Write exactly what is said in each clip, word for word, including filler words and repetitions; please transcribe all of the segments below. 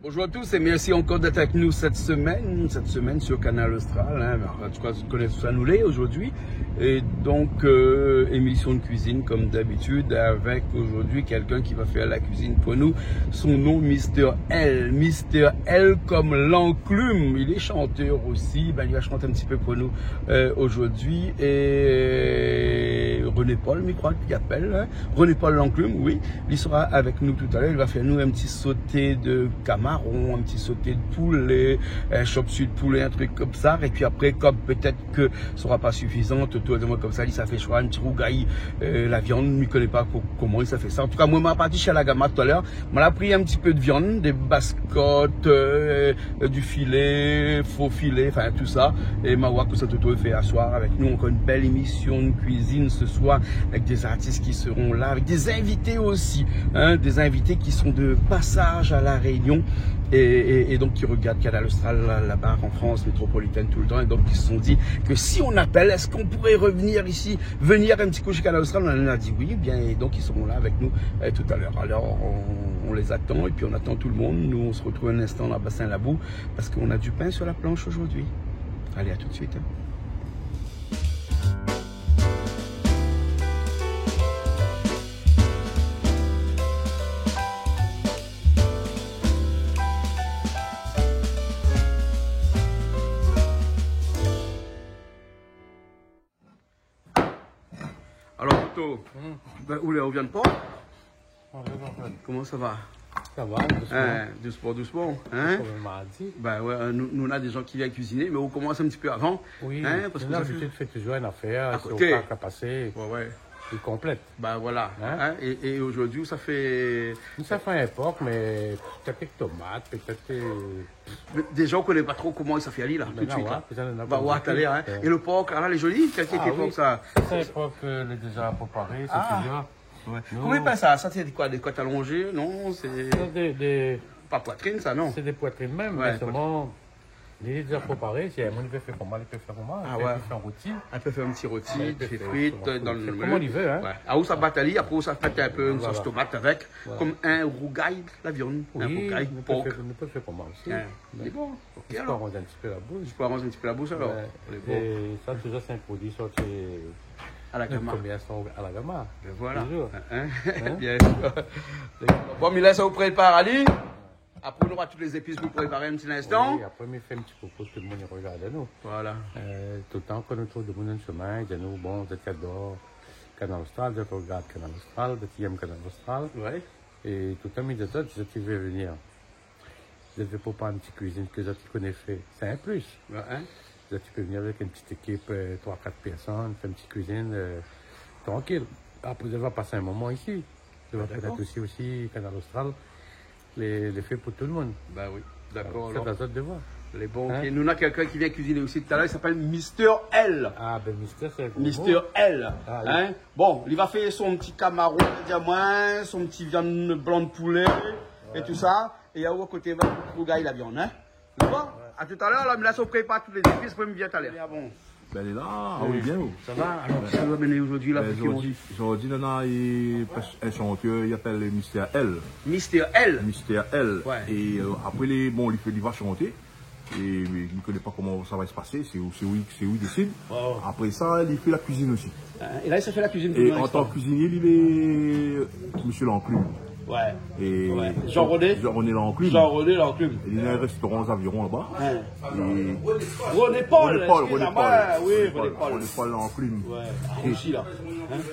Bonjour à tous et merci encore d'être avec nous cette semaine, cette semaine sur Kanal Austral, hein. Alors, en tout cas, vous connaissez ça, nous l'est aujourd'hui. Et donc, euh, émission de cuisine comme d'habitude avec aujourd'hui quelqu'un qui va faire la cuisine pour nous. Son nom, Mister L. Mister L comme Lanclume. Il est chanteur aussi. Ben, il va chanter un petit peu pour nous, euh, aujourd'hui. Et René Paul, mi kroi k'i apèl, hein. René Paul Lanclume, oui. Li sera avec nous tout à l'heure. Li va fé anou in ti soté de kamaron, in ti soté de poulé, in chop suey de poulé, in trik konmsa. Épi apré, konm pétèt ke sera pa sifizan, otour de moin konmsa, li sa fé soi in ti rougay, euh, la viann, mi koné pa ko-, koman li sa fé sa. An tou ka, moin, ma parti shé Alagama tout à l'heure. Ma la pri in ti pé de viann, dé baskot, euh, euh, du filet, faux filet, enfin tout ça. É ma oir kosa Toto i fé aswar avec nous. Encore une belle émission de cuisine ce soir avec des artistes qui seront là, avec des invités aussi, hein, des invités qui sont de passage à La Réunion et, et, et donc qui regardent Kanal Austral là, là-bas en France métropolitaine tout le temps. Et donc ils se sont dit que si on appelle, est-ce qu'on pourrait revenir ici, venir un petit coup chez Kanal Austral ? On a dit oui, bien, et donc ils seront là avec nous, euh, tout à l'heure. Alors on, on les attend et puis on attend tout le monde. Nous, on se retrouve un instant là, Bassin Labou. Parce qu'on a du pain sur la planche aujourd'hui. Allez, à tout de suite, hein. Alors, Toto, ben, ou lé, ou vien pa ? Koman sa va ? Sa va, dousman. Hein, dousman, dousman, hein ? Konm mardi. Ben ouais, euh, nou, nou na dé jan ki vien kuiziné, mé ou komans in ti pé avan, hein, parske nou na labitid fé touzour in afèr, a koté, si ou pa ka pasé, ouais, ouais, li konplèt. Ben voilà, hein, é, é zordi, ou sa fé ? Nou sa fé in por, mé pétèt kèk tomat, pétèt, euh, Mé déza, ou koné pa tro koman sa fé ali la, tout suit la. Ben, nou va oir talèr, hein. É lo por la, lé zoli, kèl kalité por sa ? Sé in por ke lé déza préparé, sé déza. Ouais. Nou, koman i apèl sa ? Sa sé dé koi, dé kot alonzé ? Non, sé pa poitrine sa, non ? Sé dé poitrine mèm, mé solman, lé déza préparé, si in moun i vé fé fromaz, i pé fé fromaz, i pé fé in roti. I pé fé in ti roti, i pé fé frit, dan lo mèm. Sé koman i vé, hein. Ouais. A, ou sa bat ali, apré ou sa fé in pé in sos tomat avèk, konm in rougay la viann, in rougay por. Oui, nou pé fé, nou pé fé koman osi. Hein. Mé bon, OK alor. Zis pou aranz in ti pé la boush. Zis pou aranz in ti pé la boush alor. Ouais. Lé bon. É sa, touzour, sé in produi sorti Alagama. Nout konbinason Alagama. Ben voilà. Touzour. Hein, hein. Hein ? Bien sûr. Bon, mi lès aou prépar ali. Apré, nou nora tout lé zépis pou prépar in ti linstan. Oui, apré, mi fé in ti koukou tout lo moun i rogard anou. Voilà. Euh, toultan, kan nou trouv demoun dan shomin, i di anou, bon, zot i ador Kanal Austral, zot i rogard Kanal Austral, zot i èm Kanal Austral. Ouais. É toultan, mi di azot, zot i vé vnir. Zot i vé prépar in ti kuizine ke zot i koné fé. Sé in plis. Ouais, hein. Zot i pé vnir avèk in ti ékip, euh, troi, kat pèrsone, fé in ti kuizine, euh, trankil. Apré, zot va pas in moman isi. Zot va konèt osi, osi Kanal Austral, lé, lé fé pou tout lo moun. Ben oui, dakor. Alor, sé a zot de voir. Lé bon, hein ? OK. Nou na kèlkin ki vien kuiziné osi talèr, i apèl Mister L. Ah, ben, Mister, sé in gro mo. Mister L, hein ? Bon, li va fé son ti kamaron, li la di amoin, son ti viann blan de poulé é tousa. É aou a koté, va rougay la viann, hein ? Dakor ? Ouais. A tout à l'heure, la, mi lès aou prépar tout lé zépis, apré mi vien talèr. Ah bon. Ben, lé la, ah oui, bien, oh. Sa va ? Alor, kisa ou la amenn zordi la, pou zordi, zordi, nana, in shantèr, i apèl Mister L. Mister L ? Mister L. Ouais. É, euh, apré, lé, bon, li fé, li va shanté. É, mé mi koné pa koman sa va se pasé, sé ou, sé ou, sé ou i désid. Ouais, ouais. Apré sa, li fé la kuizine osi. Hein, é la, li sa fé la kuizine pou nou, an tan ke kuizinié, li lé Monsieur Lanclume. Ouais. É Jean-René ? Jean-René Lanclume. Jean-René Lanclume. É li na in réstoran Zaviron laba. Hein. É René Paul, René Paul, eskiz amoin. Oui, René Paul. René Paul Lanclume. Ouais. Ah, osi la. Hein ?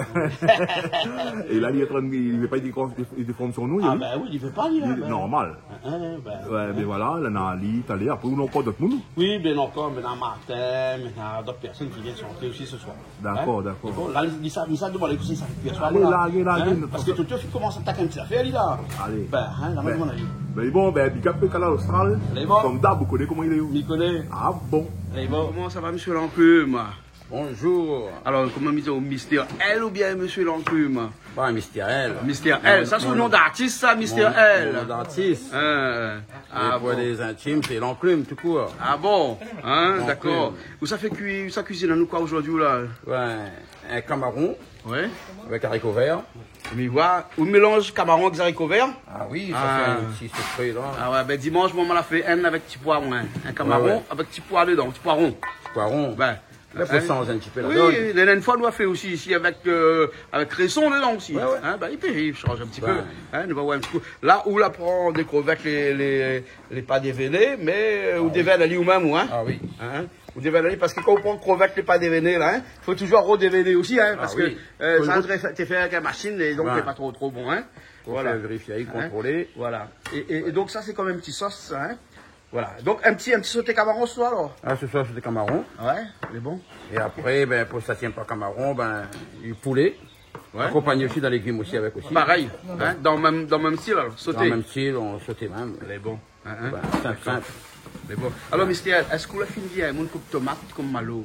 É la, li lé antrin, li vé pa, li déform, li déform son non, li. Ah ben oui, li vé pa, li, la, ben. Normal. Hein, ben. Ouais, mé voilà, la, na ali talèr, apré, ou na ankor dot moun. Oui, ben ankor, ben, na Martin, ben, na dot pèrsone ki vien shanté osi se soir. Dakor, dakor. Bon, la, li sa, li sa domann aou kosa sa fé kui aswar la. Alé, larg, larg. Hein ? Parske Toto i komans atak in ti afèr, li la. Alé. Ben, hein, la, ben, mon avi. Ben, bon, ben, big up Kanal Austral. Lé bon. Konm dab, ou koné koman i lé, ou. Mi koné. Ah bon. Lé bon. Koman sa va, Monsieur Lanclume ? Bonjour. Alor, koman mi di, Mister L oubien Monsieur Lanclume ? Ba, Mister L. Mister L, sa sé out non d'artis, sa, Mister L. Mon, mon non d'artis. Hein. É pou lé zintim, sé Lanclume, tout kour. Ah bon ? Hein, dakor. Ou sa fé kui-, ou sa kuizine anou koi zordi, la ? Ouais, in kamaron. Ouais. Avèk zariko vèr. Mi voi, ou mélanz kamaron avèk zariko vèr. Ah oui, sa sé in ti sekré, la. Ah ouais, bin, dimansh, momon la fé inn avèk ti poi, in. In kamaron avèk ti poi dedan, ti poi ron. Ouais, ouais. Ti poi ron. Bin, la, fo sanz in ti pé la done. Oui, la dernièr foi, nou la fé osi isi avèk, euh, avèk kréson dedan osi. Ouais, ouais. In, bin, i pé, i sanz in ti pé. Ouais. In, nou va oir in ti kou. La, ou la pran dé krovèt lé, lé, lé pa dévéné, mé, euh, ou dévèn ali ou mèm, ou, in. Ah oui. In ? Ou dévèn ali, parske kan ou pran krovèt lé pa dévéné, la, in, fo touzour rodévéné osi, in, parske, euh, sa té fé, té fé avèk la mashine, é donk lé pa tro, tro bon, in. Fo vérifié, kontrolé. Voilà. É, é, é donk sa, sé kom in ti sos, sa, in. Voilà. Donk, in ti, in ti soté kamaron, sa, alor. Ah, sé sa, soté kamaron. Ouais, lé bon. É apré, bin, pou sak i yèm pa kamaron, bin, du poulé. Ouais. Akonpagné osi d'in légim osi avèk osi. Parèy, in, dan mèm, dan mèm stil, alor, soté. Dan mèm stil, an soté mèm. Lé bon. In, in. Voilà, sinp, sinp. Dakor. Mé bon. Alor, Mister, èske ou la fine vi in moun koup tomat kom Malo ?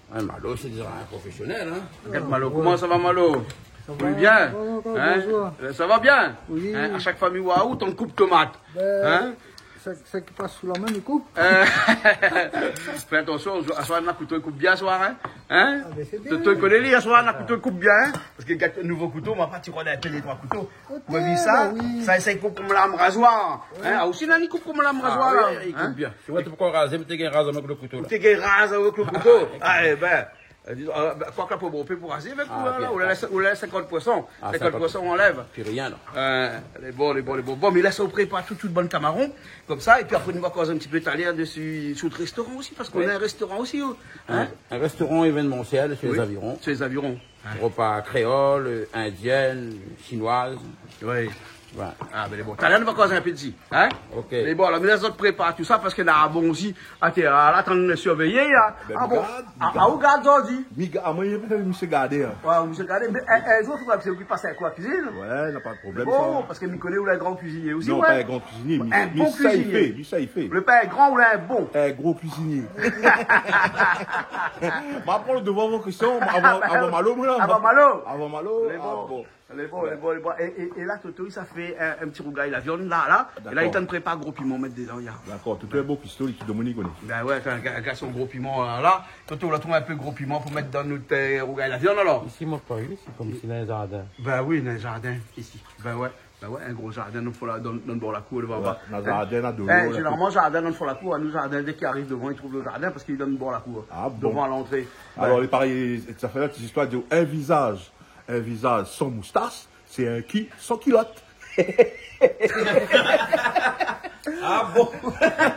Ouais, Malo, sé déza in profésionèl, in. Gard Malo. Koman sa va, Malo ? Sa va bien ? Sa va, sa va, bonjour. In ? Sa va bien ? Oui. In ? A shak foi mi voi aou, ou tann koup tomat. Bin, in ? Sak, sak i pas sou la min, mi koup. Euh, fé atansion, aswar na kouto i koup bien aswar, in ? In ? Ah, bin, sé bien. Kouto i koné li, aswar na kouto i koup bien, in ? Parske gard, nouvo kouto, ma pa ti koné in pé lé troi kouto. Ou la vi sa, sa, sa i koup kom lam razwar. In, ah, osi, na ni koup kom lam razwar, la. Ah oui, i koup bien. Si ou té pankor razé, mi té gingn raz avèk lo kouto, la. Ou té gingn raz avèk lo kouto. Ah, é bin, euh, dizon, euh, bin, koué ke la, pou bon, pé pou razé avèk ou, la, la, ou la lès, ou la lès sinkant poursan. Ah, sinkant poursan, ou anlèv. Pi rien, la. Euh, lé bon, lé bon, lé bon. Bon, mé la, sa ou prépar tout, tout bann kamaron, komsa, épi apré, nou va koz in ti pé talèr dési, si out réstoran osi, parske ou na in réstoran osi, ou. In ? In réstoran événementiel, sur les avirons. Sur les avirons. Repa kréol, euh, indièn, shinoiz. Oui. Voilà. Ah, bin, lé bon. Talèr nou va koz in pé dési, in ? Ok. Mé bon, la, mé lé zot i prépar tout sa, parske na bon osi, até, ah, la, atann, sirvéyé, in. Bin, ah bon, gard, ah, gard. Ah, ou gard, zordi. Mi ga-, ah, moin, mi fé, mi sé gardé, in. Ouais, ou sé gardé, mé, in, in zour, fo pa ke sé ou ki pas in kou la kuizine. Ouais, na pa de problèm, sa. Bon, parske mi koné ou lé in gran kuizinié osi, ouais. Non, pa in gran kuizinié, mé in bon kuizinié. Mi sa i fé, mi sa i fé. Lé pa in gran, ou lé in bon. In gro kuizinié. Ma pran lo dovan, mon Christian, avan, avan Malo, moin, la. Avan Malo. Avan Malo, lé bon. Ah, bon. Lé bon, lé bon, lé bon. É, é, é la, Toto, li sa fé in, in ti rougay la viann, la, la. É la, li tann prépar gro piman, mèt dedan, ya. Dakor, Toto lé bon kuisto, li, tout domoun i koné. Bin ouais, atann, gard, gard son gro piman, la, la. Toto, ou la trouv in pé gro piman pou mèt dan nout, euh, rougay la viann, alor. Isi, moin, pa, oui, sé kom si na in zardin. Bin oui, na in zardin, isi. Bin ouais. Bin ouais, in gro zardin dan fon la, dan, dan bor la kour, dovan, ouais, anba. Na zardin, na dolo, la. Zénéralman, zardin dan fon la kour, in, nou, zardin, dèk i ariv dovan, i trouv lo zardin parske li dan bor la kour. Ah bon ? Dovan, a lantré. Alor, lé parèy, sa fé la ti zistoir, di, in vizaz, in vizaz san moustas, sé in ki san kilot. Ah bon ?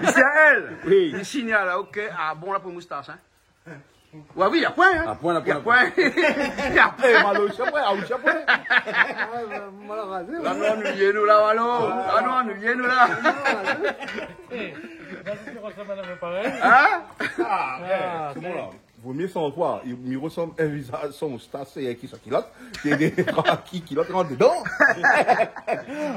Mister L. Oui. Li signal, OK. Ah bon, la, pou moustas, in. Ouais, oui, na poin, in. Na poin, na poin, na poin. Na poin. Eh, Malo, sé poin, ah, oui, sé poin. Ah, bin, moin la razé, la, oui. Nou annuiy anou, la, Malo. Ah, nou annuiy anou, la. Eh, la, sé ki resonn in pé parèy. In ? Ah, eh, sé bon, la. Vo myé san poin. I, i resonn in vizaz san moustas, sé ki san kilot. Ki, ki kilot i rant dedan.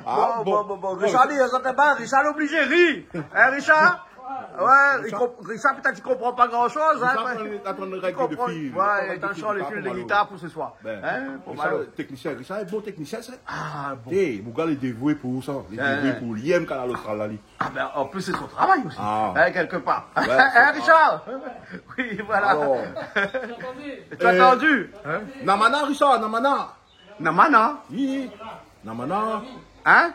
Ah, bon, bon, bon. Richard, li, sa té pa, Richard lé oblizé ri. In, Richard ? Ouais, li konp-, Richard, pétèt, li konpran pa gran shoz, in, mé li konpran. Richard, atann, atann règ de fil. Ouais, atann, li fé lé gitar pou se soir. Bin, in, pou Richard, Malo. Lo teknisien, Richard lé bon teknisien, sa. Ah, bon. Eh, mon gars, li lé dévoué pou sa. Li lé dévoué pou li. Li yèm Kanal Austral, la, li. Ah, bin, an plis, sé son travay osi. Ah. In, kèlkepar. Ouais, in, Richard ? Oui, voilà. Alor. Tu as entendu ? Namana, Richard, Namana. Namana ? Oui, Namana. In ?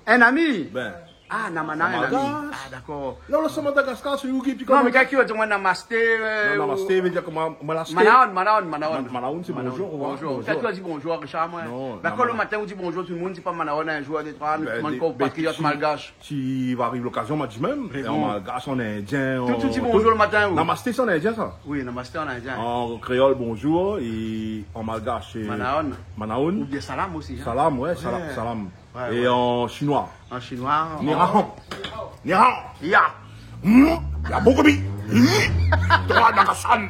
In ami ? Bin. Ah, Namana, in ami. Malgash. Ah, dakor. Non, lo, sé Madagascar, sé Yugi, pi... Non, koman mé kèlkin i di amoin namasté, euh, non, namasté, ou vé dir koman, moin la... Manaon, Manaon, Manaon. Manaon, sé bonjour, au revoir, bonjour. Kèlkin i di bonjour, Richard, moin. Non, Namana. Dakor, lo matin, ou di bonjour tout domoun, sé pa Manaon, in zour, dé, troi, bin, mon konpatriot malgash. Si va ariv lokazion, ma di mèm, é an malgash, an indien, tout, tout i di bonjour lo matin, ou. Namasté, sé an indien, sa ? Oui, namasté an indien. An kréol, bonjour, é an malgash, sé Manaon. Manaon. Oubien salam osi, in. Salam, ouais, salam, salam. Ouais, ouais. É an shinoi. An shinoi, an... Ni hao. Ni hao. Ya. Hmm. Ya bokou bi. Hmm. Toi, Nagasan.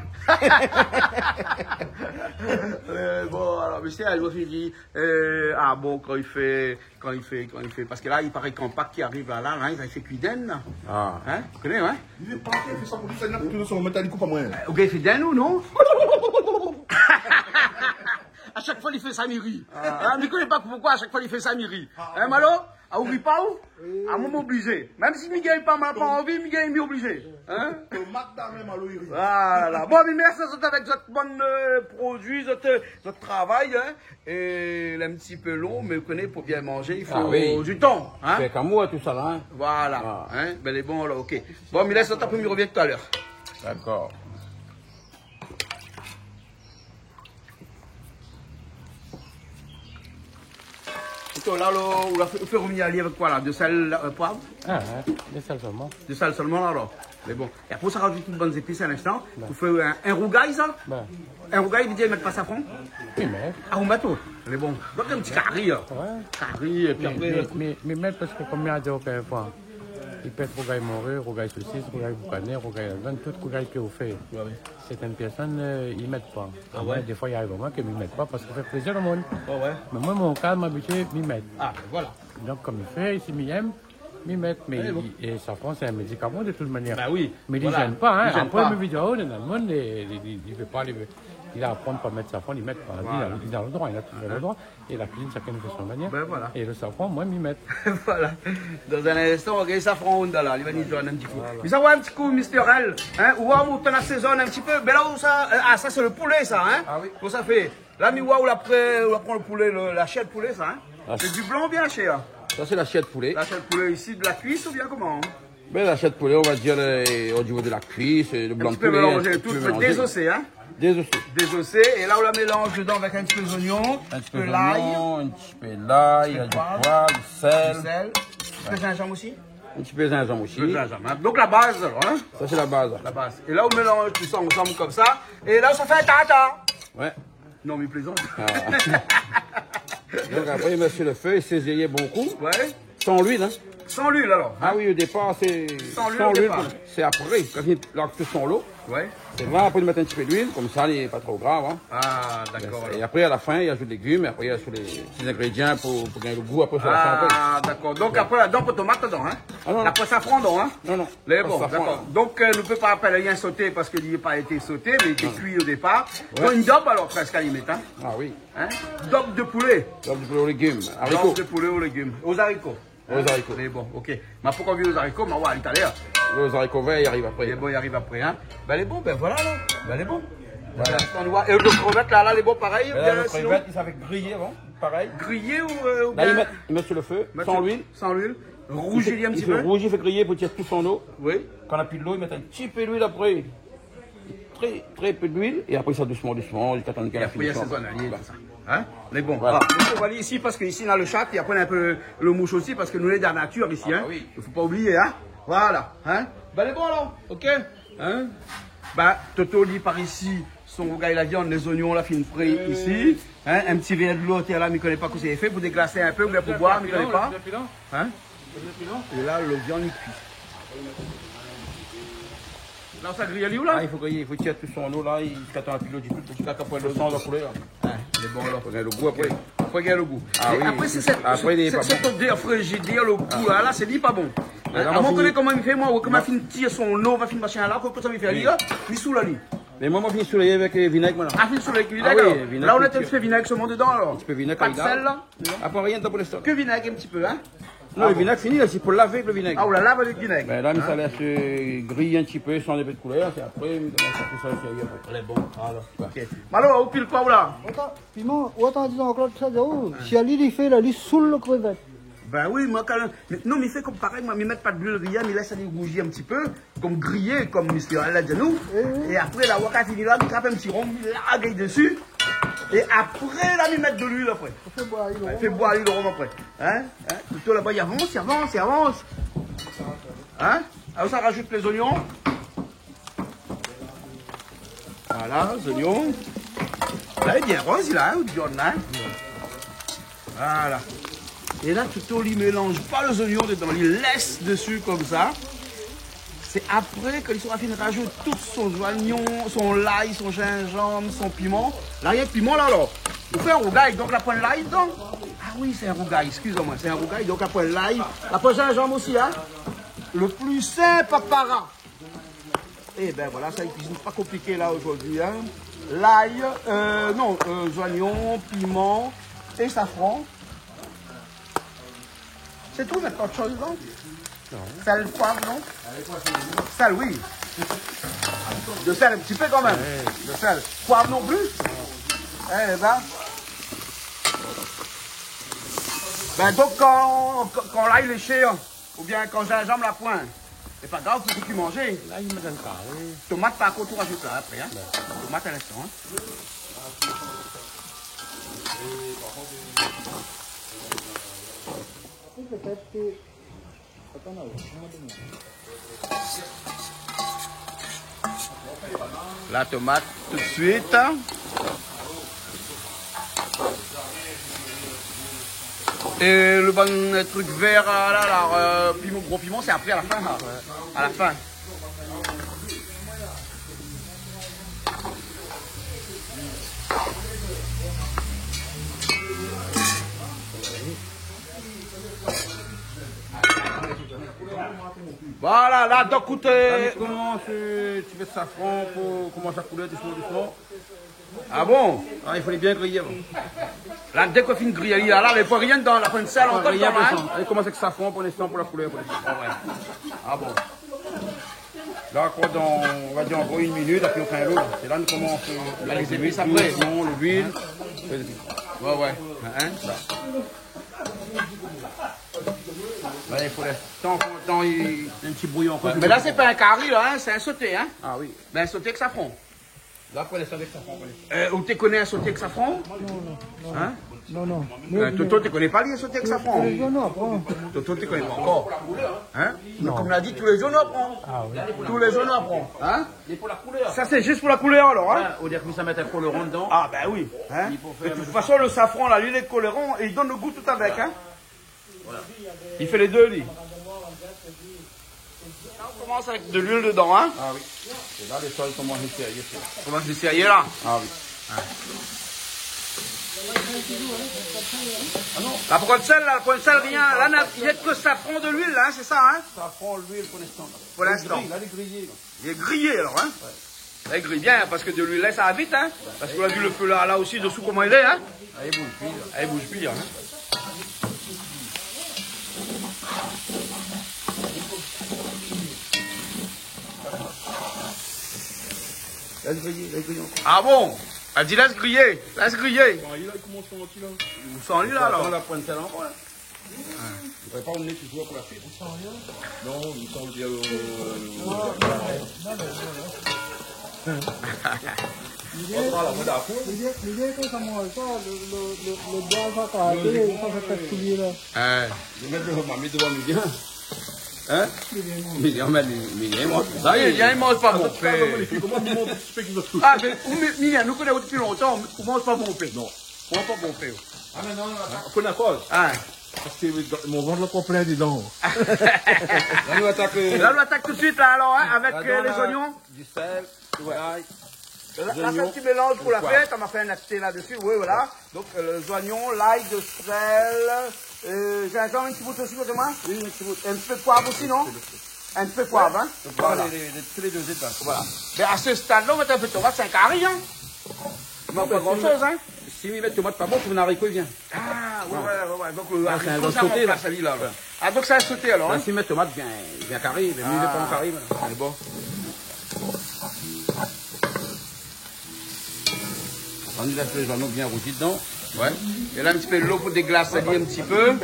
Euh, bon, alor, mésyé, alor, mi di, euh, ah bon, kan i fé Kan i fé, kan i fé, parske la, i paré kan Pak i ariv la, la, la, i fé kui dinn, la. Ah. In ? Ou koné, in ? Li lé pa fé sa pou li, sa, li na pou tout son mèt ali koup amoin. Euh, ou gingn fé dinn, ou non ? A shak foi li fé sa, mi ri. Ah. In, mi koné pa poukoi, a shak foi li fé sa, mi ri. Ah, in, Malo ? Ah, ou ri pa, ou ? Oui. Ah, moin, mi oblizé. Mèm si mi gingn pa, ma pa anvi, mi gingn, mi oblizé. Hein ? Tomat dan mèm, alor, i ri. Voilà. Bon, mé mèrsi azot avèk zot bann, euh, produi, zot, euh, zot travay, hein. É lé in ti pé lon, mé ou koné, pou bien manzé, i fo du tan, hein. Ah oui. Fé kamour, tout sa la, hein. Voilà. Ah. Hein ? Bin, lé bon, la, OK. Bon, mi lès azot, apré, mi rovien talèr. Dakor. Éto, la, lo, ou la fé, ou fé rovnir ali avèk koi, la ? De sèl, euh, poiv ? Ah, ouais, de sèl solman. De sèl solman, la, alor. Mé bon. É apré, ou sa razout tout bann zépis in instan. Bin. Ou fé in, in rougay, sa ? Bin. In rougay, i vé dir i mèt pa safran ? I mèt. Ah, ou mèt tout. Mé bon. Donk, in ti kari, la. Ouais. Kari, épi apré, mé, mé, mé, mé parske, konm mi la di aou, kèlkefoi, i pé èt rougay mori, rougay sosis, rougay boukané, rougay la viann, tout rougay ke ou fé. Ouais, ouais. Sèrtin pèrsone, euh, i mèt pa. Ah ouais ? Moin, défoi, i ariv amoin ke mi mèt pa parske i fé plézir lo moun. Ouais, ouais. Mé moin, mon ka, ma abitié, mi mèt. Ah, bin voilà. Donk, konm mi fé, si mi èm, mi mèt. Mé, ouais, bon, i, é safran, sé in médikaman de tout manièr. Bah oui, voilà. Mé li zèn pa, hein. Li zèn pa. Apré, mi vé dir, oh, néna lo moun, li, li, li, li vé pa, li vé, li aprann pa mèt safran, li mèt pa. Voilà. Li na, li na lo droi, li na tout lo droi. É la kuizine, shakinn i fé son manièr. Bin voilà. É lo safran, moin, mi mèt. Voilà. Dan in instan, ou va gingn safran, ou la, li va ni zone in ti kou. Voilà. Mé sa va in ti kou, Mister L, hein, ou va, ou la asézone in ti pé. Mé la, ou sa, euh, ah, sa, sé lo poulé, sa, hein ? Ah oui. Koman sa fé ? La, mi oi, ou la pré-, ou la pran lo poulé, lo, la shèr poulé, sa, hein ? Ah. Sé di blan oubien la shèr ? Sa, sé la shèr poulé. La shèr poulé isi, de la kuis oubien koman ? Bin, la shèr poulé, on va dir, euh, au niveau de la cuisse, euh, le blanc de poulet, hein, un petit peu mélangé. In ti pé mélanzé, tout, mé dézosé, hein ? Dézosé. Dézosé, é la, ou la mélanz dedan avèk in ti pé zoignon, in ti pé lay, in ti pé lay, du poiv, du sèl. Du sèl. In ti pé zinzanm osi ? In ti pé zinzanm osi. In ti pé zinzanm, hein. Donk, la baz, alor, hein ? Sa, sé la baz. La baz. É la, ou mélanz tout sa ansanm konmsa. É la, sa fé in tartar. Ouais. Non, mi plézant. Ah. Donk, apré, i mèt su lo fé, i sézi bon kou. Ouais. San luil, hein. San luil, alor, hein ? Ah oui, o dépar, sé san luil, o dépar. Sé apré, kan i larg tout son lo. Ouais. Sé vré, apré, i mèt in ti pé d'luil, konmsa, lé pa tro grav, hein. Ah, dakor, alor. É apré, a la fin, i azout légim, é apré, i azout lé ti zingrédian pou, pou gingn lo gou, apré, su la fin, apré. Ah, dakor. Donk, apré, la, donk, tomat dedan, hein ? Ah, non, non. Apré, safran dedan, hein ? Non, non. Lé bon, dakor. Donk, euh, nou pé pa apèl rien soté parske li la pa été soté, mé li té kui o dépar. Ouais. Donk, in dob, alor, prèsk, a la limit, hein ? Ah oui. Hein ? Dob de poulé. Dob de poulé o légim. Zariko. Dob de poulé o légim. O zariko. O zariko. Mé bon, OK. Ma pankor vi o zariko, ma oir ali talèr. Lo zariko vèr, i ariv apré. Lé bon, i ariv apré, hein. Bin, lé bon, bin voilà, la. Bin, lé bon. Voilà. Voilà, sa nou oi. É lo krevèt, la, la, lé bon, parèy, oubien lo krevèt, i sa fé griyé avan, parèy. Griyé ou, euh, oubien... La, i mèt, i mèt su lo fé, san luil. San luil. Rouzi in ti pé. I fé, i fé rouzi, i fé griyé pou tir tout son lo. Oui. Kan na pi d'lo, i mèt in ti pé d'luil apré. Tré, tré pé d'luil, é apré sa, dousman, dousman, ziska tan ke la fini. É apré, i asézone ali, tout sa. Voilà. Hein ? Mé bon, voilà. Ah, nou va alé isi, parske isi, na lo shat, é apré, na in pé lo moush osi, parske nou lé dan la natir isi, hein. Ah, bah oui. I fo pa oublié, hein. Voilà, hein. Bin, lé bon, alor, OK. Hein ? Bin, Toto, li, par isi, son rougay la viann, lé zoignon, la fine fré isi. Oui, oui, oui. Hein, in ti vèr d'lo, té la, mi koné pa kosa i fé, pou déglasé in pé, oubien pou boir, mi koné pa. Hein ? É la, lo viann, li kui. La, sa griy ali, ou la ? Ah, i fo griy, i fo tir tout son lo, la, ziska tan na pi d'lo ditou, ziska tan na pi d'lo, lo san, la koulèr. Ah, lé bon, la. Fo gingn lo gou apré. Fo gingn lo gou. Ah oui. É apré, sé sèt, sé, sé, sé frizidèr, frizidèr, lo gou, la, la, sé li pa bon. Ah oui. Hein, amoin, mi koné koman i fé, moin, kan ma fine tir son lo, ma fine mashin la, koman sa mi fé, li, la, mi soul ali. Mé moin, moin, mi fine soul avèk, euh, vinèg, moin, la. Ah, fine soul avèk vinèg, alor. Ah oui, vinèg, la, ou la in ti pé vinèg solman dedan, alor. In ti pé vinèg, pa d'sèl, la. Apré, rien dedan pou linstan. Ke vinèg in ti pé, hein ? Non, lo vinèg fini, la, sé pou lavé avèk lo vinèg. Ah, ou la lav avèk vinèg. Bin, la, mi sa lès, euh, griy in ti pé, sanz in pé d'koulèr, sé apré, mi sa mèt sa, tout sa, sé apré. Lé bon, alor. Ouais. OK. Mé alor, ou pil koi, ou la ? Atann, piman, ou atann, dizon, Claude, sa, ou, si ali, li fé, la, li soul lo krevèt. Bin oui, moin, kan, mé, non, mi fé konm parèy, moin, mi mèt pa d'luil, rien, mi lès ali rouzi in ti pé. Konm griyé, konm Mister L la di anou. Oui, oui. É apré, la, ou la fini la, mi trap in ti ronm, mi larg dési. É apré, la, mi mèt de luil apré. Fé boir ali lo ronm apré. Hein ? Hein ? Toto laba, i avans, i avans, i avans. Hein ? Alor, sa razout lé zoignon. Voilà, zoignon. La, lé bien roz, la, hein, ou di, hein ? Voilà. É la, Toto, li mélanz pa lé zoignon dedan, li lès dési konmsa. Sé apré ke li sora fine razout tout son zoignon, son lay, son zinzanm, son piman. La, rienk piman, la, alor. Ou fé in rougay, donk la poin lay dedan. Ah oui, sé in rougay, eskiz amoin, sé in rougay, donk la poin lay, la poin zinzanm osi, hein. Lo pli sinp, para. Ébin voilà, sa, i kuizine pa konpliké la zordi, hein. Lay, euh, non, euh, zoignon, piman é safran. C'est tout, mèt pa ot shoz dedan ? Non. Sèl, poiv, non ? Sèl, oui. De sèl, in ti pé kan mèm. Ouais. De sèl. Poiv non pli ? Eh ben. Ben donk, kan, kan, kan lay lé shé, oubien kan zinzanm la poin, sé pa grav, fo pi manzé. La, i mèt dann kari. Tomat, par kont, ou razout la apré, hein. Ouais. Tomat, in instan, hein. La tomat tout de suite. É le bann truk vèr la, la, euh, piman, gro piman, sé apré, a la fin, la. A la fin. Voilà, la, donk, ékout, euh, la, nou komans, euh, ti pé safran pou komans a koulé dousman, dousman. Ah bon ? Ah, i fo lé bien griyé avan. La, dèk ou fine griyé, la, la, i fo rien dedan, la, pa in sèl ankor dedan, hein. Rien pou linstan. Alé, komans avèk safran pou linstan, pou la koulèr, pou linstan. Ah ouais. Ah bon. La, koi, dan, on va dir ankor in minit, apré ou fé in lot. É la, nou komans, euh, avèk lé zépis apré. Dousman, luil. Ouais, ouais. Hein ? Ouais, pou linstan, pou linstan, i... In ti bouyon ankor. Ouais, mé la, sé pa in kari, la, hein, sé in soté, hein. Ah oui. Ben, in soté èk safran. La, pou linstan, avèk safran, pou linstan. Euh, ou té koné in soté èk safran ? Non, non, non. Hein ? Non, non. Euh, Toto, ou koné pa li, in soté èk safran ? Tou lé zour nou aprann. Toto, ou koné pa ankor. Hein ? Non. Mé kom la di, tou lé zour nou aprann. Ah oui. Tou lé zour nou aprann. Hein ? Sa, sé zis pou la koulèr, alor, hein ? Ouais, ou dir ke sa mèt in koloran dedan. Ah, ben oui, hein ? De tout fason, le safran, la, li lé koloran é li donn le gou tout avèk, hein ? Voilà. Li fé lé dé, li. La, ou komans avèk de luil dedan, hein ? Ah oui. É la, lé shoz i komans sérié, sa. Komans sérié, la ? Ah oui. Ah non. La, pa de sèl, la, pa de sèl, rien. La, na, na ke safran, de luil, hein, sé sa, hein ? Safran, luil, pou linstan. Pou linstan. La, lé griyé, la. Lé griyé, alor, hein ? Ouais. Lé griyé bien, parske de luil, la, sa va vit, hein ? Parske ou la vi le fé, la, la osi, desou, koman i lé, hein ? Ah, i bouz pi, la. Ah, i bouz pi, hein ? Lès griyé, lès griyé ankor. Ah bon ? Èl di lès griyé, lès griyé. Bon, li la, li komans santi, la. Ou san li, la, alor ? Atann, la poin sèl ankor, la. Ou prépar out né toujour pou la suit. Non, i san bien, euh, on sera là, on est d'accord. L'idée, l'idée, l'idée, kan sa manz sa, le, le, le, le boi sa, sa, sa fé kouy, la. Ouais. Mé mèt le marmit dovan nou bien. Hein ? Mé, mé, mé, mé, sa i lé, li manz pa bonpé. Atann, atann, lé fiy, koman nou manz pa bonpé ? Ah, mé, mé, mé, nou koné dopi lontan, ou manz pa bonpé. Non. Ou manz pa bonpé. Ah, mé non, non, atann. Koné akoz ? Ah. Parske mon vant lé ankor plin dedan. La, nou atak, euh, la, nou atak tout de suite, la, alor, hein, avèk, euh, lé zoignon. Du sèl, ouais, lay, la, la, sé in ti mélanz pou la fèt, nou la fé in até la desi, oui, voilà. Ouais. Donk, euh, lé zoignon, lay, de sèl, euh, zinzanm, in ti bout osi, koté moin. Oui, in ti bout. In ti pé poiv osi, non ? In ti pé poiv, hein ? Ouais. Voilà. Lé, lé, lé, tout lé dé, la. Voilà. Mé a se stad-la, ou mèt in pé tomat, sé in kari, hein ? Non, pa gran shoz, hein ? Si mi mèt tomat pa bon, pou zariko i vien. Ah, ouais, ouais, ouais, ouais. Donk, euh, ah, sé in soté, la. Ah, donk sé in soté, alor, hein ? Ben, si mi mèt tomat, vien, vien kari, mé mi mèt pa an kari, moin. Ah. Lé bon. Atann, nou lès lé zoignon bien rouzi dedan. Ouais. É la, in ti pé dolo pou déglas ali in ti pé. Hein ?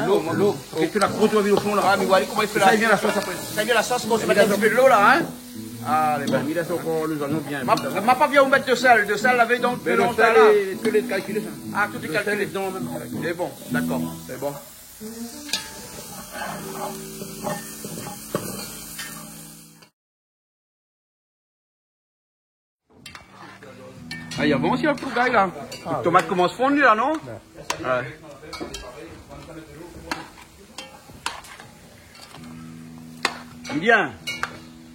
Dolo, dolo. Parske la krot i vien o fon, la. Ah, mé voilà koman i fé la. Sa i vien la sos apré. Sa i vien la sos, kan ou mèt in ti pé dolo, la, hein ? Alé, bon. Mé la, sé ankor lé zoignon bien. Ma, ma pa bien ou mèt de sèl. De sèl, la, donk, mé mélanz sa, la. Tout lé kalkilé, sa. Ah, tout lé kalkilé. Le sèl lé dedan mèm. Lé bon, dakor. Lé bon. Ah, i avans, i avans, le gars, la. Ah, tomat i komans fonn, la, non ? Ouais. Ouais. Bien.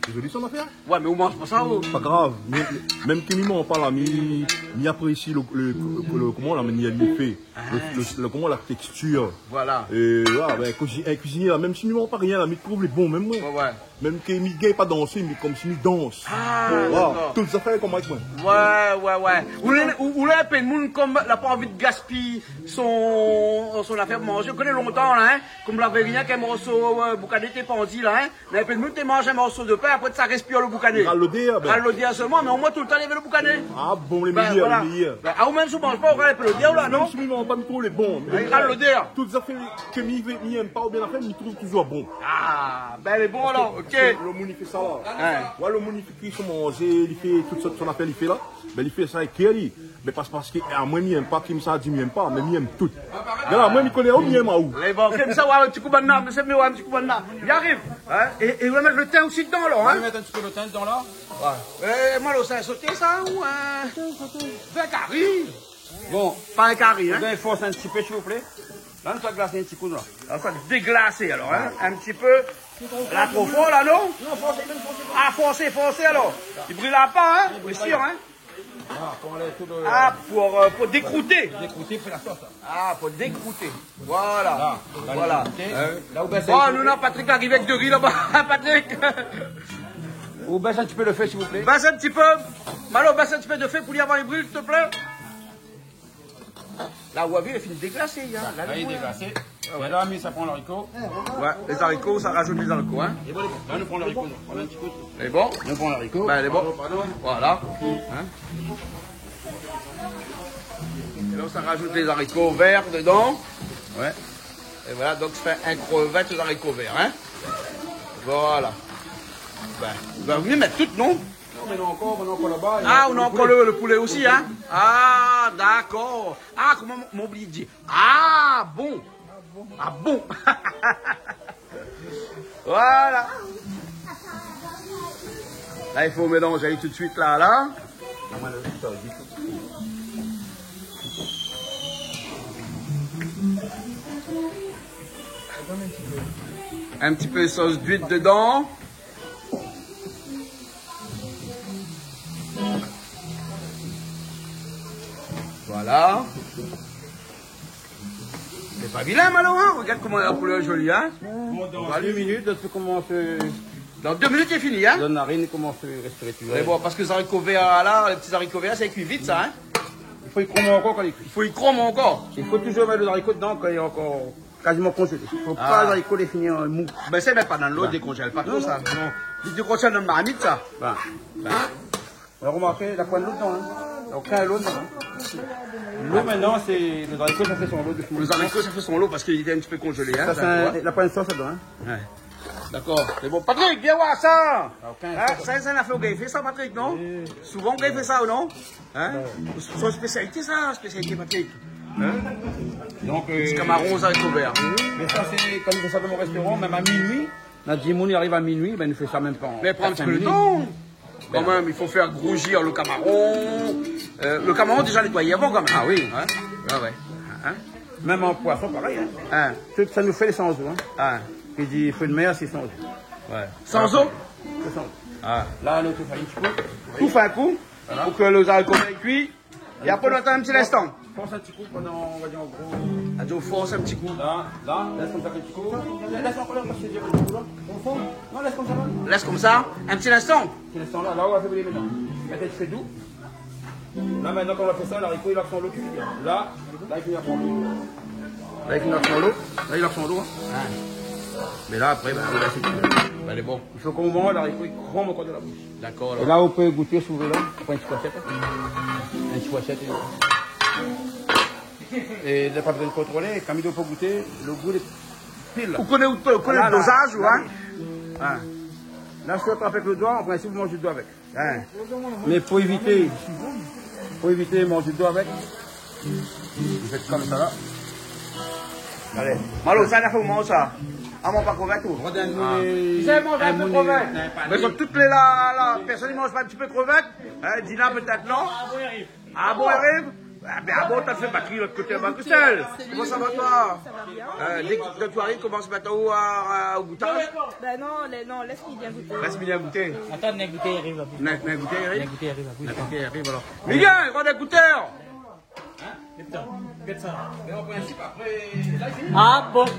Dézolé, son afèr. Ouais, mé ou manz pa sa, ou ? Pa grav. Mé, mé, mèm ke mi manz pa, la, mi, mi aprési le, le, le, koman la manièr li fé. Ah. Le, le, le, koman la tékstir. Voilà. Euh, ouais, ben, kuizi-, in kuizinié, la, mèm si mi manz pa rien, la, mi trouv lé bon, mèm moin. Ouais, ouais. Mèm ke mi gingn pa dansé, mé konmsi mi dans. Ah, dakor. Tout zafèr koman èk moin. Ouais, ouais, ouais. Ou lé, ou, ou lé in pé d'moun konm la pa anvi de gaspiy son, son afèr pou manzé. Ou koné lontan la, in, konm lavé rienk in morso, euh, boukané té pandi la, in. Néna in pé d'moun té manz in morso de pin, apré sa i réspir lo boukané. Ral lodèr, bin. Ral lodèr solman, mé omoin toultan néna lo boukané. Ah bon, lé méyèr, lé méyèr. Bin, ah, ou mèm si ou manz pa, ou ral in pé lodèr la, non ? Mèm si mi manz pa, mi trouv lé bon. Mé ral lodèr. Tout zafèr ke mi vé, mi èm pa oubien la fèt, mi trouv touzour bon. Ah, bin, lé bon alor, OK. Parske lo moun i fé sa la. Ouais. Ouais, lo moun i fé kui son manzé, li fé tout sort son afèr, li fé la. Bin, li fé sa èk kèr li. Mé pa, parske, amoin, mi èm pa, ki mi sa di mi èm pa, mé mi èm tout. Gala, moin, mi koné aou, mi èm aou. Lé bon, fé sa, ouais, in ti kou banna, mé sé myé, ouais, in ti kou banna. Mi ariv, in ? É, é ou va mèt lo tin osi dedan, alor, in ? Mi mèt in ti pé lo tin dedan la. Ouais. Euh, Malo, sé in soté sa, ou in ? Sé in kari. Bon. Pa in kari, in ? Ou fors in ti pé, s'il vous plaît. La, nou sa glasé in ti kou, la. La, sa déglasé, alor, in ? Ouais. In ti pé. La, tro for, la, non ? Non, fors, fors, fors. Ah, fors, fors, alor. I bril pa, in ? I bril pa, sir, in ? Ah, pou anlèv tout lo... Ah, pou, euh, pou dékrouté. Dékrouté, fé la sos, la. Ah, pou dékrouté. Voilà. La, la, dékrouté. Voilà. La, ou bès in ti pé. Bon, nou néna Patrick la ki ariv avèk do ri laba. Patrick. Ou bès in ti pé lo fé, s'il vous plaît. Bès in ti pé. Malo, bès in ti pé do fé pou li avan i bril, s'il te plaît. La, ou la vi, li la fine déglasé, in. La, la, li lé déglasé. Ah ouais. É la, mi sa pran zariko. Ouais, lé zariko, sa razout lé zariko, in. É bon, la, nou pran zariko, nou pran in ti kou. Lé bon ? Nou pran zariko. Bin, lé bon. Pardon, pardon. Voilà. In ? É la, sa razout lé zariko vèr dedan. Ouais. É voilà, donk, sa fé in krevèt zariko vèr, in. Voilà. Bin, bin, ou mèt tout, non ? Non, mé nou néna ankor, nou néna ankor laba, ah, néna ankor lo, lo poulé osi, in ? Ah, dakor. Ah, koman mi oubli di ? Ah, bon. Ah, bon. Voilà. La, i fo mélanzé tout suit la, la. In ti pé sos d'uil dedan. Voilà. Lé pa vilin, Malo, in ? Regard koman la koulèr lé zoli, in ? Bon, dan dé minit, nou komans, euh, dan dé minit, lé fini, in ? La narine i komans, euh, réspiré. Mé bon, parske zariko vèr la, lé ti zariko vèr, sa i kui vit, sa, in ? I fo i krom ankor kan i kui. I fo i krom ankor. I fo touzour mèt lo zariko dedan kan li lé ankor kaziman konzélé. Fo pa zariko lé fini an mou. Bin, sa i mèt pa dan lo, dékonzèl pa tro sa. Non, non. Li dékonzèl dan marmit, sa. Bin. Bin. Ou la romarké, la poin dolo dedan, in. Okin lo dedan, in. Lo, mintnan, sé, lo zariko, sa i fé son lo dousman. Lo zariko, sa i fé son lo parske li lété in ti pé konzélé, in. Sa, sé in, la poin sos dedan, in. Ouais. Dakor. Mé bon, Patrick, vien voir sa. Okin sos. Sa, sa, sa, la fé, ou gingn fé sa, Patrick, non ? Oui. Souvan, ou gingn fé sa, ou non ? In ? Ouais. Son spésialité, sa, spésialité, Patrick. In ? Donk, ti, euh, kamaron, zariko vèr. Oui. Mé sa, sé, kan nou fé sa dan mon réstoran, mèm a minui, na dé moun i ariv a minui, bin, nou fé sa mèm pa an kat, sink minit. Mé pran in ti pé lo tan. Kan mèm, i fo fé rouzir lo kamaron. Euh, lo kamaron, déza nétoiyé avan, kan mèm. Ah oui. In ? Ouais, ouais. In ? Mèm an poison, parèy, in. In. Tout sa nou fé lé san zo, in. In. Ki di, fri de mèr, sé san zo. Ouais. San zo ? Sé san zo. Ah. La, nou tou fé in ti kou. Tou fé in kou. Voilà. Pou ke lo zariko i kui. É apré, nou atann in ti linstan. Fors in ti kou pandan, nou va dir, an gro. Ah, donk, fors in ti kou. La, la, lès konmsa in ti kou. Lès ankor in ti kou, la. Konfon. Non, lès konmsa, la. Lès konmsa, in ti linstan. In ti linstan, la, la, ou va fé bouyi mintnan. Mèt in ti pé dou. La, mintnan, kan ou la fé sa, zariko, li la pran son lo tout suit. La, la, li fini pran son lo. La, li fini pran son lo. La, li la pran son lo, in. Ah. Mé la, apré, bin, ou lès in ti pé. Bin, lé bon. I fo k'o moman, zariko i krom ankor dan la boush. Dakor, alor. É la, ou pé gouté si ou vé, la. Pran in ti fourshèt, in. In ti fourshèt, in. É la, pa bezoin kontrolé. Kan mi di ou fo gouté, lo gou lé pil. Ou koné, ou koné lo dozaz, ou, in ? Voilà, la. In. La, si ou trap avèk lo doi, an prinsip, ou manz lo doi avèk. In. Mé pou évité, pou évité manz lo doi avèk, Ou fé konmsa la. Alé. Malo, sa, la fé ou manz sa. Ah, moin pa krevèt, ou ? Rod in moulé. Ah. Ou sa manz in pé krevèt. Mé zot tout lé la, la, pèrsone i manz pa in ti pé krevèt ? In, Dina, pétèt, non ? Ah bon, i ariv. Ah bon, i ariv ? Ah bin, ah bon, ou la fé batri lot koté laba tousèl. Koman sa va, toi ? Sa va bien. Euh, dèk, dèk ou ariv, komans mèt aou a, a, o goutaz. Bin non, lé, non, lès ali bien gouté. Lès ali bien gouté. Atann, in invité i ariv, la. In, in invité i ariv ? In invité i ariv, la. In invité i ariv, alor. Miguel, rod in goutèr. In ? Gèt sa. Mé an prinsip, apré, la, i fini. Ah bon ?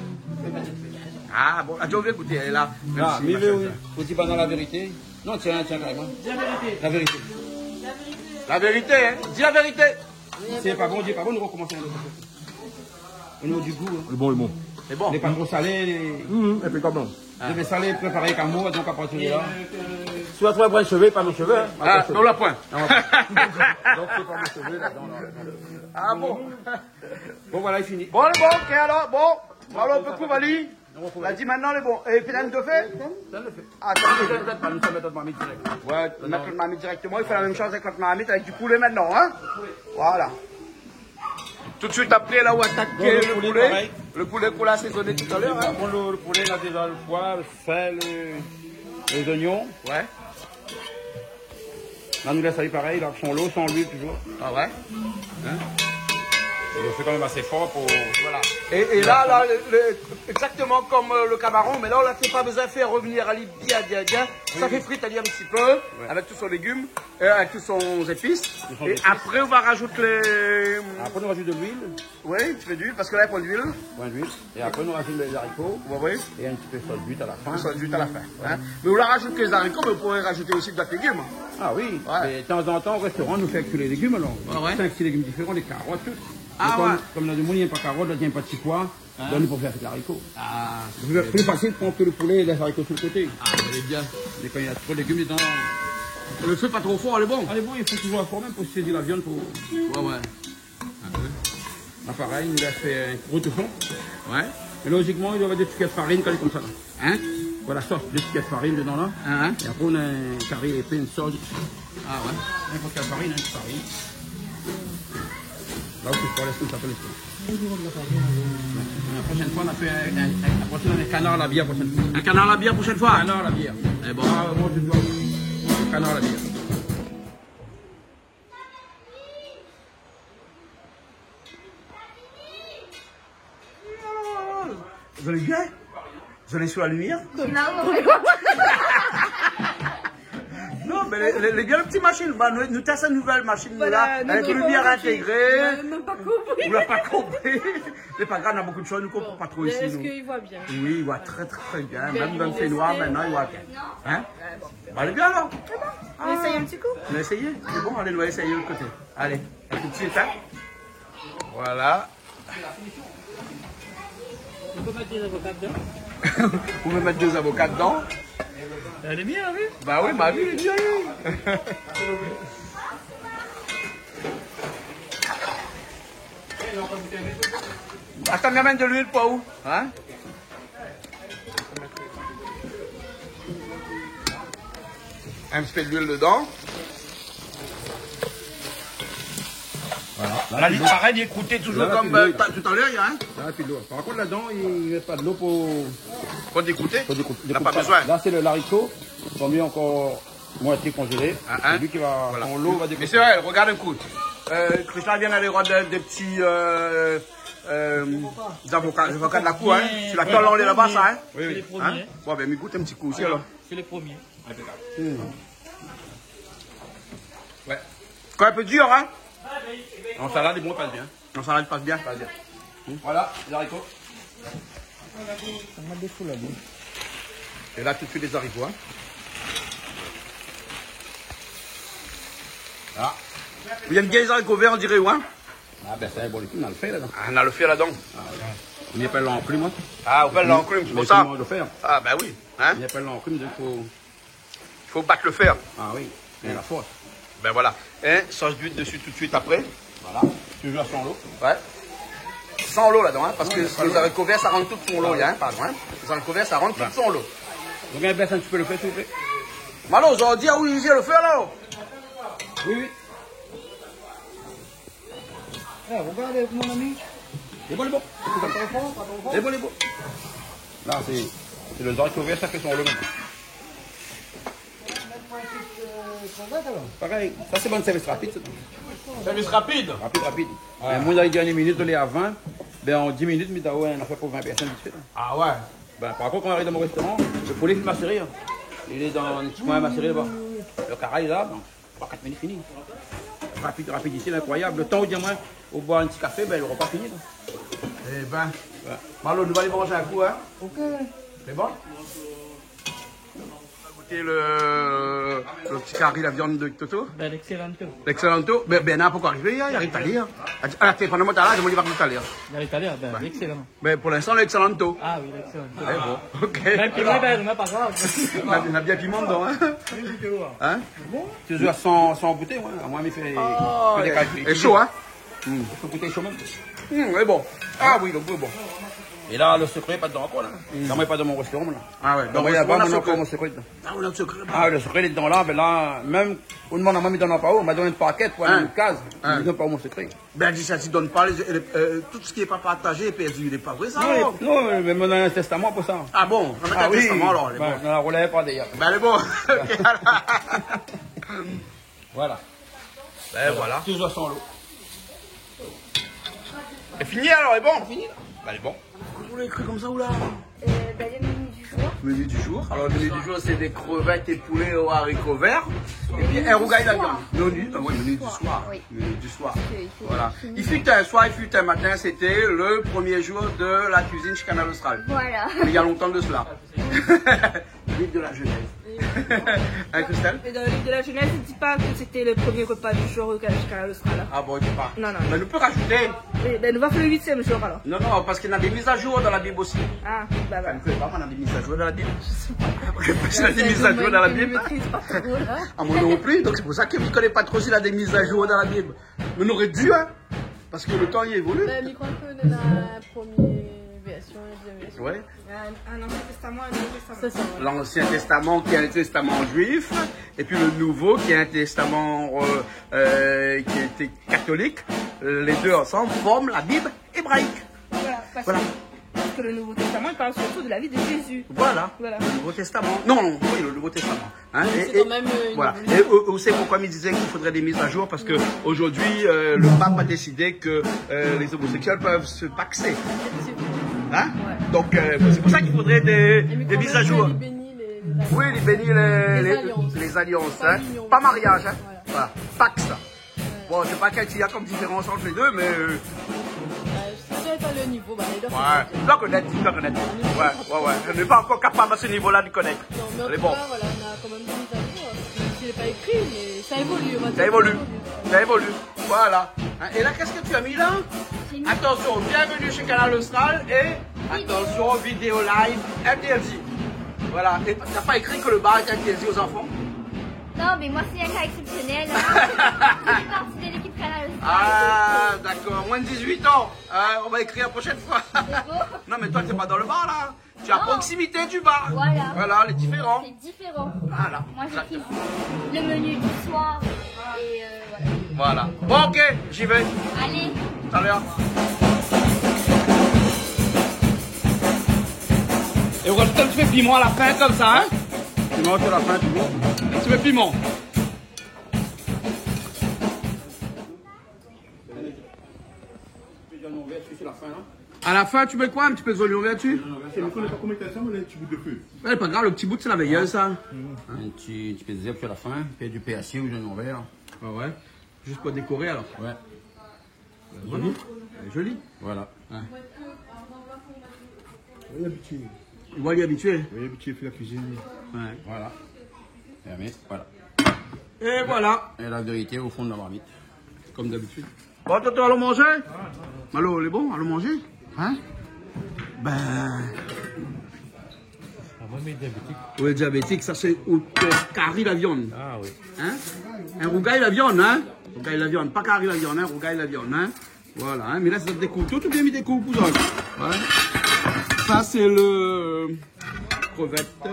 Ah bon, ah, ou vé gouté, lé la. Ah, mèrsi, mé machin, oui, sa. Fo di banna la vérité. Non, tiens, tiens, karéman. La vérité. La vérité, hein. Di la vérité. Sé pa bon, di pa bon, nou rokomans in ot. O nivo di gou, hein. Lé bon, lé bon. Lé bon. Lé pa tro salé, lé... Mhm, inpékab. Ah. Lé salé, préparé kom moin, donk a partir de la. Si ou la trouv in shové, pa mon shové, hein. Ah, non, la poin. Non, la poin. Donk, sé pa mon shové, la, non, non, non. Ah bon. Bon, voilà, lé fini. Bon, lé bon, OK, alor, bon. Bon, alor, ou pé kouv ali. La di mintnan, lé bon. É pi, la, nou fé ? Sa, nou fé. Atann. Sa, nou fé pa, nou sa mèt dann marmit dirèk. Ouais, mèt dann marmit dirèkteman. I fo la mèm shoz avèk nout marmit, avèk di poulé mintnan, hein ? Voilà. Tout de suite après, la, ou atak lo poulé, lo poulé, parèy. Lo poulé k'ou la asézoné talèr, hein. Bon, lo, lo poulé, la, déza lo poi, lo sèl, lo, lé zoignon. Ouais. La, nou lès ali parèy, la, san lo, san luil, toujour. Ah ouais ? Hein ? É nou fé kan mèm asé for pou... Voilà. É, é la, la, lo, lo, égzaktoman kom, euh, lo kamaron, mé la, ou la pa bezoin fé revnir ali bien, bien, bien. Sa fé frir ali in ti pé, avèk tout son légim, euh, avèk tout son zépis. Tout son zépis. É apré, ou va razout lé... Apré, nou razout de luil. Oui, in ti pé d'luil, parske la, na poin d'luil. Poin d'luil. É apré, nou razout lé zariko. Oui, oui. É in ti pé sos d'huit a la fin. Sos d'huit a la fin, hein. Mé ou la razout ke lé zariko, mé ou pouré razouté osi dot légim, hein. Ah oui. Ouais. É tanzantan, o restoran, nou fé avèk tout lé légim, alor. Ouais, ouais. Sink, sis légim diféran, lé karot, tout. Ah ouais. Mé kom, kom na demoun i yèm pa karot, la, i yèm pa ti poi, hein, donk nou pé fé avèk zariko. Ah. Pli, pli fasil, pran ke lo poulé é lé zariko su lo koté. Ah, lé bien. Mé kan na tro d'légim dedan... Lo fé pa tro for, lé bon. Ah, lé bon, i fo toujour in for mèm pou sézi la viann, pou... Ouais, ouais. Ah ouais. La, parèy, nou la fé in gro touson. Ouais. É lojikman, i doi avoir dé ti kiyèr farine kan lé konmsa la. Hein ? Voilà, sos, dé ti kiyèr farine dedan la. Hein, hein. É apré, ou na in kari épé, in sos. Ah ouais. Ninport kèl farine, hein, farine. La, ou pé pa lès konmsa, pa lès. La proshèn foi, nou fé in, in, in, la proshèn, in kanar a la bièr, proshèn foi. In kanar a la bièr, proshèn foi ? Kanar a la bièr. Eh bon. Ah, moin, mi vé kanar a la bièr. Zot lé bien ? Zot lé su la limièr ? Non. Non, mé lé, lé, lé bien, lo ti mashine. Ba, nou, nou tès in nouvèl mashine, nou, la, avèk limièr intégré. Voilà, nou, nou, nou la pa konpri. Ou la pa konpri. Mé pa grav, na bonpé de shoz nou konpran pa tro isi, nou. Bon, mé èske i voi bien ? Oui, i voi trè, trè, trè bien. Mèm dan lo fénoir, mintnan, i voi bien. Hein ? Ouais, bon. Ba, lé bien, alor. Sé bon. Ah. Nou éséy in ti kou ? Nou éséy. Sé bon, alé, nou va éséy lot koté. Alé, a tout de suite, hein. Voilà. Ou pé mèt dé zavoka dedan. Ou pé mèt dé zavoka dedan. Lé bien, oui. Ba oui, ma vi, lé bien, oui. Atann, mi amèn de luil pou ou, hein. In ti pé d'luil dedan. Voilà. La, li, parèy, li lé krouté toujour la, kom, euh, talèr, hein. La, pi dolo. Par kont, ladan, i mèt pa dolo pou... Pou dékrouté ? Pou dékrouté. Na pa bezoin. La, sé lo zariko. Vo mié ankor moitié konzélé. Ah, hein. Sé li ki va, voilà, an lo, va dékrouté. Mé sé vré, regard in kou. Euh, Krishna vien alé rod dé, dé ti, euh, euh, zavoka, zavoka de la kour, hein. Bien. Su la tol anlèr laba, sa, hein. Oui, oui. Sé lé promié. Hein ? Bon, bin, mi gout in ti kou osi, alor. Sé lé promié. Inpékab. Hmm. Ouais. Kan in pé dir, hein ? An salad, lé bon, i pas bien. An salad, i pas bien. Pas bien. Hmm. Voilà, lé zariko. É la, tout de suite, lé zariko, hein. Voilà. Ou yèm bien lé zariko vèr, on diré, ou, hein ? Ah, bin, sa, bon, na lo fé ladan. Ah, na lo fé ladan. Ah, ouais. Mi apèl lankrim, moin. Ah, ou apèl lankrim, sé pou sa. Mé sé moin lo fé. Ah, bin oui, hein. Mi apèl lankrim, donk fo... Fo bat lo fèr. Ah oui, é la fors. Bin voilà. In sos d'luil dsi tout de suite apré. Voilà. Toujour san lo. Ouais. San lo ladan, hein, parske lo zariko vèr, sa i rann tout son lo, hein, pardon, hein. Lo zariko vèr, sa i rann tout son lo. Donk, bès in ti pé lo fé, siouplé. Malo, zordi, ou izé lo fé la, oh. Oui, oui. Eh, regard, mon ami. Lé bon, lé bon. Pa tro for, pa tro for. Lé bon, lé bon. La, sé, sé lo zariko vèr, sa i fé son lo mèm. Mèt in ti, euh, krévèt, alor. Parèy, sa sé bann sèrvis rapid, sa. Sèrvis rapid ? Rapid, rapid. Ouais. Mé moin, dan lé dèrnié minit, lé a vin. Bin, an dis minit, mi done in afèr pou vin pèrsone, vit fé. Ah ouais. Bin, par kont, kan ou ariv dan mon restoran, lo poulé fine maséré, hein. Li lé dan in ti koin maséré laba. Lo karay la, bon. Troi, kat minit, fini. Rapid, rapidité, inkroyab. Lo tan ou di amoin, ou boir in ti kafé, bin, lo repa fini, la. Eh bin. Ouais. Malo, nou va alé manz in kou, hein. Ok. Sé bon ? On va goûter le, le petit cari la viande de Toto. Ben, l'excellento. L'excellento. Ben, Bernard la pankor arivé, li ariv talèr. Ah, téléfone amoin talèr, mi di li va talèr. Li ariv talèr, ben, l'excellent. Ben, pour l'instant, l'excellento. Ah oui, l'excellento. Ouais, bon, ok. Ben, piman, ben, pa grav. Néna, néna bien piman dedan, hein ? Hein ? Toujours sans, sans goûter, ouais. Amoin, mi fé, ah, fé dé kalkil. Lé sho, hein ? Hmm. Fo gout sho mèm. Hmm, lé bon. Ah oui, le goût lé bon. É la, le sekré lé pa dedan ankor, la. Hmm. Sa, moin lé pa dan mon restoran, la. Ah ouais, dan mon restoran, néna mon sekré dedan. Ah, ou néna le sekré laba. Ah, le sekré lé dedan la, mé la, mèm, ou demann amoin, mi donn pa ou, ma donn in paké pou in kaz, mi donn pa ou mon sekré. Ben, di sa, si donn pa, lé, lé, euh, tout sak lé pa partazé lé pèrdi, lé pa vré, sa, alor ? Non, non, mé moin néna in testaman pou sa. Ah bon ? Ah oui. Testaman, alor, lé bon. Ben, nou la roul pa déyèr. Ben, lé bon. Ok, alor. Voilà. Ben voilà. Toujours sans l'eau. Lé fini alor, lé bon ? Fini la. Ben, lé bon. Ou la ékri konmsa, ou la ? Euh, ben, le menu du jour. Menu du jour. Alors, le menu du jour, c'est des crevettes et poulet aux haricots verts. Et puis, un rougail à la viande. Menu du soir. Menu, ah ouais, menu du soir. Oui. Menu du soir. Parce que il faut finir. Voilà. Il fut un soir, il fut un matin, c'était le premier jour de la cuisine chez Kanal Austral. Voilà. Il y a longtemps de cela. Livre de la Genèse. Hein, Christelle ? Et dans le livre de la Genèse, il dit pas que c'était le premier repas du jour au Canal Austral, hein. Ah bon, il dit pas. Non, non. Mais nous peut rajouter. Oui, ben, nou va fé le huitième jour, alors. Non, non, parce qu'il y a des mises à jour dans la Bible aussi. Ah, bah, voilà. Enfin, nous fait pas, on a des mises à jour dans la Bible. Parce qu'il y a des mises à jour dans la Bible. Je maîtrise pas trop, là. Ah, moi non plus, donc c'est pour ça que je connais pas trop s'il y a des mises à jour dans la Bible. Mais on aurait dû, hein, parce que le temps, il évolue. Ben, mi kroi ke nou néna in premié vèrsion, in dézièm vèrsion. Ouais. Un, un Ancien Testament, un Nouveau Testament. C'est ça, ouais. L'Ancien Testament qui est un testament juif, et puis le Nouveau qui est un testament, euh, euh, qui était catholique. Les deux ensemble forment la Bible hébraïque. Voilà, parce que, parce que le Nouveau Testament, il parle surtout de la vie de Jésus. Voilà. Voilà. Le Nouveau Testament. Non, non, oui, le Nouveau Testament. Hein, et, et, voilà. Mais c'est quand même, euh, une évolution. Et, euh, vous savez pourquoi il disait qu'il faudrait des mises à jour ? Parce que aujourd'hui, euh, le pape a décidé que, euh, les homosexuels peuvent se pacsé. Effectivement. Hein ? Ouais. Donc, euh, c'est pour ça qu'il faudrait des, des mises à jour. Et mais quand même, il bénit les, les alliances. Oui, il bénit les, les, les alliances, hein. Pas l'union. Pas mariage, hein. Voilà. Voilà. Pacs. Bon, je sais pas qu'est-ce qu'il y a comme différence entre les deux, mais, euh, euh, si tu n'as pas le niveau, bah, les deux, ouais, tu dois connaître, tu dois connaître. Ouais, ouais, ouais. Je n'ai pas encore capable à ce niveau-là de connaître. Non, mais en tout cas, voilà, on a quand même des mises à jour. Même s'il n'est pas écrit, mais ça évolue, on va dire. Ça évolue. Ça évolue. Voilà. Hein, et là, qu'est-ce que tu as mis là ? J'ai mis... Attention, bienvenue chez Kanal Austral et attention, vidéo live interdit. Voilà. Et t'as pas écrit que le bar est interdit aux enfants ? Non, mais moi, c'est un cas exceptionnel, hein. Je fais partie de l'équipe Kanal Austral, donc, euh. Ah, d'accord. Moins de dix-huit ans. Euh, on va écrire la prochaine fois. C'est bon. Non, mais toi, t'es pas dans le bar, là. Tu es à proximité du bar. Non. Voilà. Voilà, les différents. C'est différent. Voilà. Moi, j'ai pris le menu du soir et, euh, voilà. Voilà. Bon, ok, j'y vais. Allez. Tout à l'heure. Et on rajoute un petit peu de piment à la fin, comme ça, hein ? Piment sur la fin, toujours. Un petit peu de piment. À la fin, tu mets quoi ? Un petit peu d'oignon vert dessus ? Sé mi koné pa koman i fé sa, mé in ti bout de fé. Ouais, pas grave, le petit bout, c'est la veilleuse, ça. Hein ? Un petit, un petit peu de zèb sur la fin, puis du persil ou du oignon vert. Ah ouais. Juste pour décorer, alors. Ouais. Voilà. Joli. Elle est jolie. Voilà. Ouais. Ou lé abitié. Ou lé abitié. Oui, abitié fé la kuizine. Ouais. Voilà. Fermé, voilà. Et voilà. Et la vérité au fond de la marmite. Comme d'habitude. Bon, Toto, alon manzé ? Malo, lé bon, alon manzé ? Hein ? Ben. Ah, moin, mi lé diabétik. Ou lé diabétik, sa sé out kari la viann. Ah oui. Hein ? In rougay la viann, hein ? Rougay la viann, pa kari la viann, hein ? Rougay la viann, hein ? Voilà, hein ? Mé la, sa dékouv tout, oubien mi dékouv pou zot ? Ouais. Sa sé le crevette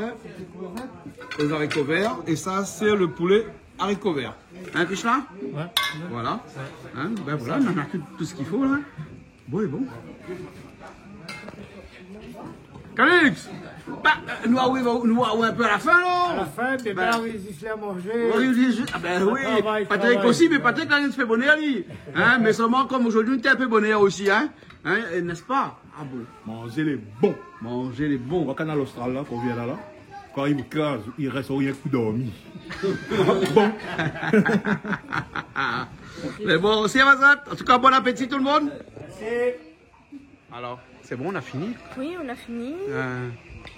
aux haricots verts, é sa sé le poulet haricots verts. Hein, Krishna ? Ouais. Voilà. Ouais. Hein, ben voilà, on a tout, tout ce qu'il faut, là. Bon, lé bon. Calix, bah, euh, nou ariv, nou ariv in pé a la fin, non ? A la fin, mé ben, nou la rézisté a manzé. Nou la rézisté, ah ben oui. Travay, Patrick travay. Osi, mé Patrick la, li fé bonèr, li. Hein, mé solman, kom zordi nou té in pé bonèr osi, hein. Hein, é, n'est-ce pas ? Ah bon. Manzé lé bon. Manzé lé bon. Ou voi Kanal Austral la, kan ou vien la, la, kan i kraz, i rès rienk pou dormi. Bon. Mé bon, sé mazat. En tout cas, bon appétit tout le monde. Merci. Alors, C'est bon, on a fini ? Oui, on a fini. Euh,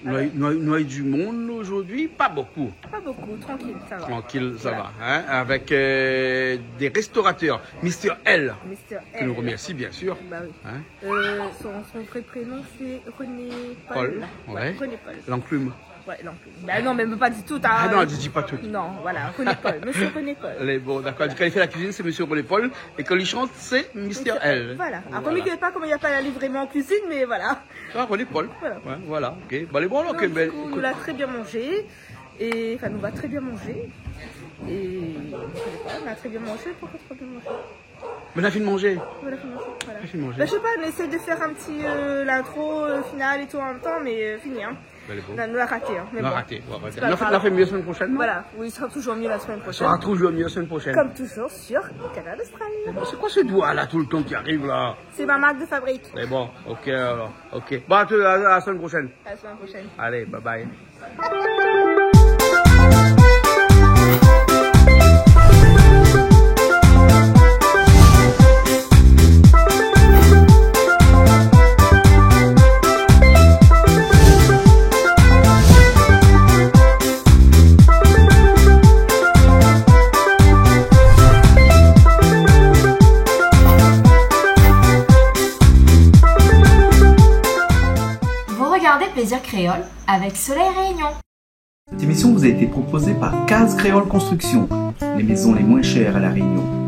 nou la, nou la, nou la u du moun zordi, pa bokou. Pas beaucoup, tranquille, ça va. Tranquille, ça va, hein, avec, euh, des restaurateurs, Mister L, Mister L, que nous remercions, bien sûr. Bah oui. Hein ? Euh, son, son vrai prénom, c'est René Paul. Paul, ouais. René Paul. L'enclume. Ouais, l'enclume. Bah non, mais pas du tout, hein. Ah non, je dis pas tout. Non, voilà, René Paul, Monsieur René Paul. Lé bon, d'accord. Quand il fait la cuisine, c'est Monsieur René Paul. Et quand il chante, c'est Mister L. Voilà. Voilà. Après, mi koné pa koman i apèl ali vréman an kuizine, mé voilà. Ah, René Paul. Voilà. Ouais, voilà, ok. Bon, lé bon, ok, ben, écoute. Non, du coup, nou la très bien mangé. Et, enfin, nou la très bien mangé. Et, je sais pas, nou la très bien mangé. Pourquoi très bien mangé ? Mé nou la fine manzé. Nou la fine manzé, voilà. Nou la fine manzé. Bah, je sais pas, on essaie de faire un petit, euh, l'intro, euh, finale et tout en même temps, mais, euh, fini, hein. Bah, lé bon. Nou la, nou la raté, hein, mais bon. Nou la raté, ouais, ouais. C'est pas grave. Nou fé, nou fé mieux la semaine prochaine, non ? Voilà, oui, il sera toujours mieux la semaine prochaine. Il sera toujours mieux la semaine prochaine. Comme toujours sur Kanal Austral. Mais bon, c'est quoi ce doigt-là tout le temps qui arrive là ? C'est ma marque de fabrique. Mais bon, ok alors, ok. Bon, à, à, à la semaine prochaine. À la semaine prochaine. Allez, bye bye. Vous regardez Plaisir Créole avec Soleil Réunion. Cette émission vous a été proposée par Case Créole Construction, les maisons les moins chères à La Réunion.